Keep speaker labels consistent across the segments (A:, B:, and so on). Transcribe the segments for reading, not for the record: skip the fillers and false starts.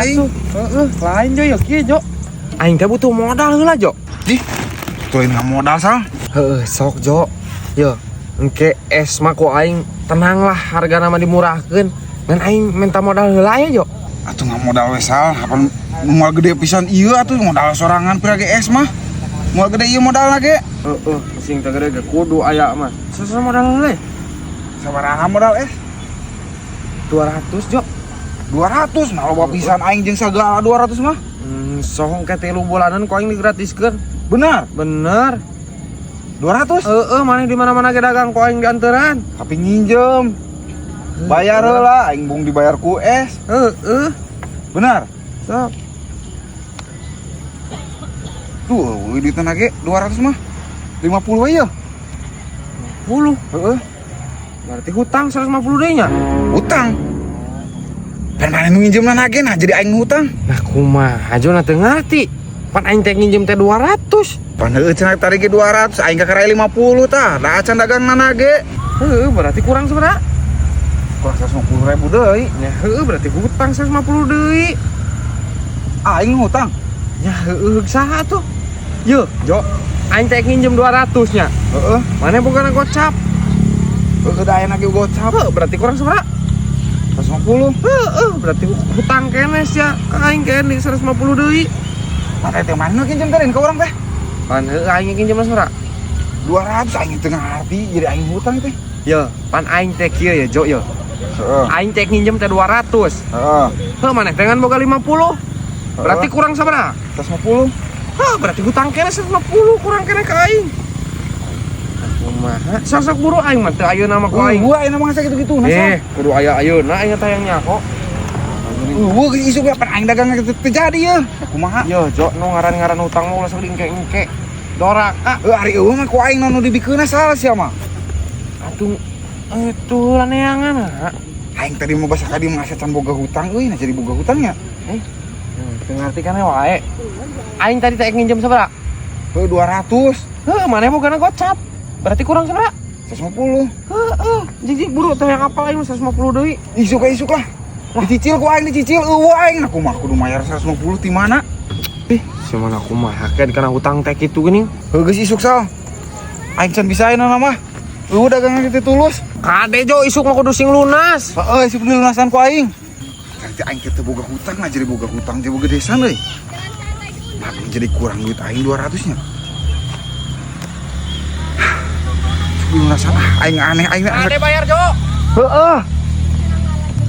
A: aing.
B: Heeh, lain Jo ya kieu Jo. Aing teh butuh modal heula Jo.
A: Ih, tuh nggak modal Sal.
B: Heeh, sok Jo. Yo, engke es mah ku aing tenang lah hargana mah dimurahkeun. Ngan aing minta modal heula ya Jo.
A: Atuh nggak modal we Sal, apa moal gede pisan ieu atuh modal sorangan pira ge es mah. Moal gede ieu modalna ge.
B: Heeh, sing teu gede ge kudu aya mah. Sesa modal heula.
A: Sabaraha modal es?
B: 200 Jo.
A: 200 nah loba pisan aing jeung sagala 200 mah.
B: Sok engke 3 bulanan ku aing digratiskeun.
A: Benar?
B: Bener.
A: 200?
B: Heeh, maneh di mana-mana ge dagang ku aing dianteran.
A: Tapi nginjem. Bayar heula, aing bung dibayar ku es.
B: Heeh.
A: Benar?
B: Sok.
A: Tuh, eueuh duitna ge 200 mah. 50 we ya.
B: 10.
A: Heeh.
B: Berarti hutang 150 deui nya.
A: Hutang. Dan mana nu nginjemna ge nah jadi aing hutang.
B: Nah kumaha Jo na teu ngarti. Pan aing teh nginjem teh 200.
A: Pan heueuh cenah tadi ge 200, aing kakara 50 tah. Da acan dagangna ge.
B: Heeh, berarti kurang sabaraha?
A: Kurang 150 ribu deui.
B: Ya heueuh berarti hutang 150 deui.
A: Aing hutang.
B: Ya heueuh saha tuh? Yo, Jo. Aing teh nginjem 200 nya.
A: Heeh.
B: Mana bukan gocap?
A: Heueuh da aya ge gocap.
B: Heuh, berarti kurang sabaraha?
A: 150.
B: Heeh, berarti hutang kenes ya. Ka aing kene 150 deui.
A: Mana teh mana nginjem teh ka urang teh?
B: Pan heueuh aing nginjem sabaraha?
A: 200 aing teu ngarti jadi aing hutang teh.
B: Yo, pan aing teh kieu ya, Jo yo.
A: Heeh.
B: Aing teh nginjem teh 200.
A: Heeh.
B: Heuh, maneh teh ngan boga 50. Berarti kurang sabaraha?
A: 150.
B: Hah, berarti hutang kene 150 kurang kene ka aing. Kumaha? Sosok buru aing mah teu ayeuna mah ku aing.
A: Eueuh aing mah sakitu-kitu nah.
B: Kudu aya ayeuna aing teh yang nyaho.
A: Eueuh geus isuk pan aing dagang teu jadi ye. Kumaha?
B: Yo, Jo, nu ngaran-ngaran hutang mah ulah sok diengke-engke. Doraka.
A: Heuh ari eueuh mah ku aing nu dibikeunna salah sia mah.
B: Atuh itu heula neangan ha.
A: Aing tadi mah basa kadi mah asa can boga hutang euy, nah jadi boga hutangnya.
B: Teu ngarti kan wae. Aing tadi teh nginjem sabaraha?
A: Heuh 200.
B: Heuh, maneh bogana gocap. Berarti kurang sabaraha?
A: 150.
B: Heeh, jijik buru teh yang apal aing 150 deui.
A: Isuk isuk lah. Dicicil ku aing dicicil eueuh aing nah kumaha kudu mayar 150 ti mana?
B: Ih, si mana kumaha kan kana hutang teh kitu geuning.
A: Heuh geus isuk Sal. Aing can bisa ayeuna mah. Eueuh dagangan teh tulus.
B: Kade Jo isuk mah kudu sing lunas.
A: Heeh, isuk dilunasan ku aing. Tadi aing teh boga hutang lah jadi boga hutang jadi boga desan euy. Nah, jadi kurang duit aing 200 nya. Lunasan ah aing aneh aing
B: Kade bayar Jo.
A: Heeh.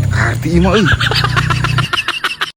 A: Karti ieu mah euy.